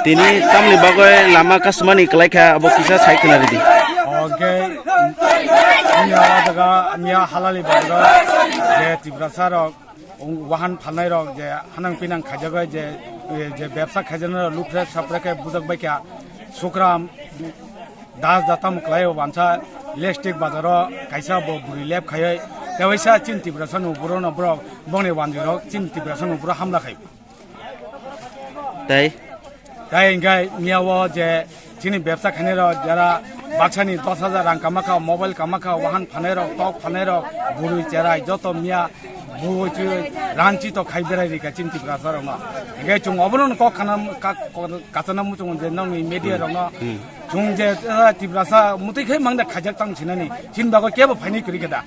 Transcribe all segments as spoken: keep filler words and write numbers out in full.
Tini tamni bagwi lama kasumani kwlai kha, abo kisa sai khna ridi. Oke, miya daga, miya halali bagwi je Tiprasa rok, wahan phalnai rok je hanang pinang khaijagwi je, je bebsa khaijaknai rok lupre sapre khe bujak bai kha. Sukram das datam kwlai o bansa Lestik bazaro kaisa bo buri lep khaioi tewaisa chin Tiprasa no buro no borok bongni wanjwi rok chin Tiprasa no buro hamla khai. Tei? Tei hingke miya o je chini bebsa khainai rok jara baksani dos hajar rang kama kha, mobile kama kha, wahan phanai rok, tok phanai rok, bwrwi cherai joto miya bui chui ranchi to khai berai rika chini Tiprasa rok no. Hingke chung obono kok khana ka-, kok kachana muchung je nongni media rok no. Hmm. Chung je, eh, Tiprasa mutui khai mangda khajak tang sinani. Chini bago kebo phaini kwrwi khe da.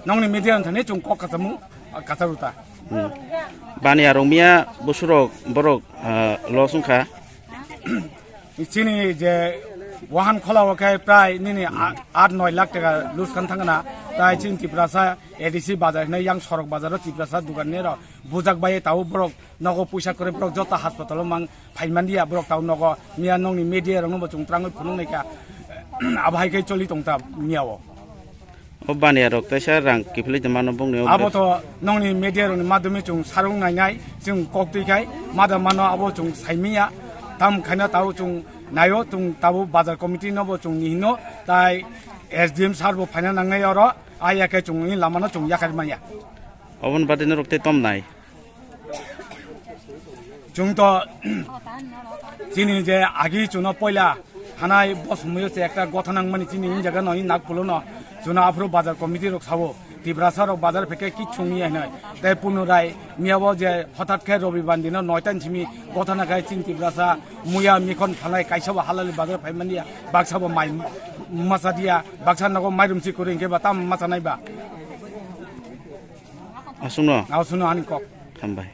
Nongni media wngthani chwng kok kachamu, kacharu ta. Hmm. Bani arong miya busurok borok, ah, loss wngkha. Chini je wahan khola o khe prai nini a-, aat noi lakh taka lose khan thangna. Tai chini Tiprasa A D C bazar hinai yang sorok bazar o Tiprasa dugan ni rok bujak bai tao borok nogo puisa kwrwi borok joto hospital o mang phaimanliya borok tao nogo miya nongni media rokno bo chwng twrangwi phunuknai kha. Abo hai khe choli tong ta miya o. O baniya rok teisa rang kiphilwi tongmano bongni o Abo bwrwi. To nongni media rokni madhyome chwng sarung nainai, chwng kok twi khai, madam mano abo chwng saimiya, tam khaina tabo chwng naio, chwng tabo bazar committee no bo chwng ni hino, tai S D M sir bo phaina nangnai oro, ai ya khe chwng ni lama no chwng yakhar manya. Oboni bade norok tei tom nai. Chwng to chini je agi chuno poila hanai bo somoyo se ekta gotha nangmani chini in jaga no in Nagpulo no chuno aphuru bazar committee rok sawo Tiprasa rok bazar pheke kichung ya hinai. Tai punurai miyabo je hothat khe Robi Bandi no noita ni simi gotha na khai chini Tiprasa muya mikhon phalai kaisa bo halali bazar phaimani ya baksa bo mai masa dia baksa nogo mairum si kuri hingke ba tam masa nai ba. Aswkno? Aswkno ani kok. Hambai.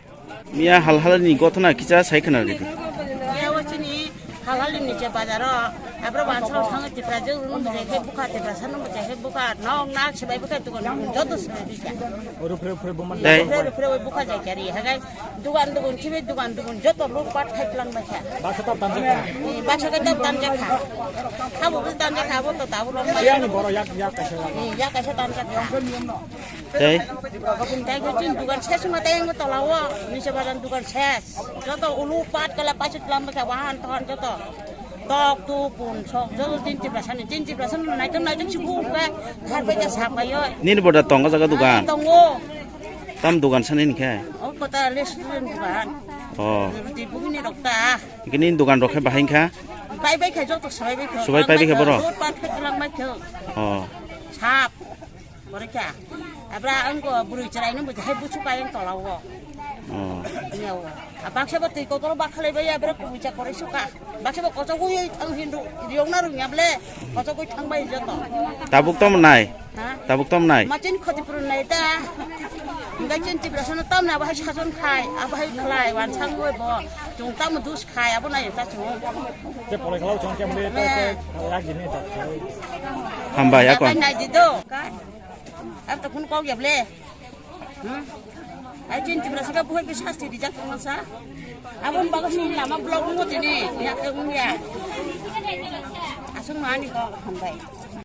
Miya hal halani gotona kisa sai khna ridi. Miya o chini hal halini je bazaro, abro bansa o thango Tipra je rung je khe bukha Tipra sanu je khe bukha nok nak sibai bukha dukan dukan joto sibai bukha. Oro phre phre bo man. Dai. Phre phre bo bukha jai kari hagai dukan dukan sibai dukan dukan joto luk pat khai plan bai kha. Baksa tab tan jakha. Baksa tab tan jakha. Habo tan jakha abo to tabro. Yang ni boro yak yak kaisa. Yak kaisa tan jakha. Tei? Tei khe chini dukan ses wngkha tei wngkha tola o, nise bajan dukan ses. Joto ulu pat kala paisuk tlam bwkha wahan tohan joto. Tok tuk pun sok joto chini Tiprasa ni, chini Tiprasa ni naitok naitok si buk khe thar bai khe sak bai oi. Nini boda tongo jaga dukan? Tongo. Tam dukan sani ni khe? O kota restaurant dukan. Oh. Ruti bugini rok ta. Kini dukan rok khe bahai kha? Bai bai khe joto sabai bai khe. Subai pai bai khe boro? Joto pat khe tlang bai khe. Oh. Sap. Borikha. Abra angko bwrwi chwraino bo hai buchuk ayang tola o. Oh. Neo. A baksa bo twi kotoro bakhalai bai abra kubucha korai suka. Baksa bo kochok ui thang hindu riong na rungya ble. Kochok ui thang bai joto. Tabuk tom nai. Ha? Tabuk tom nai. Machin khoti purun nai ta. Hingga chin Tiprasa no tam na bahai sajon khai, abahai khlai wan sang ui bo. Chung tam dus khai abo nai ta chung. Te polai khalau chong ke mle te te lak jini ta. Hambai akon. Nai di do. Kai. Ab to kun kok ya ble. Hmm? Ai chin Tiprasa ka buhai bi sasti di jak tong sa. Abon bago sin lama blog mo tini. Ya ke un ya. Asung mani ko hambai.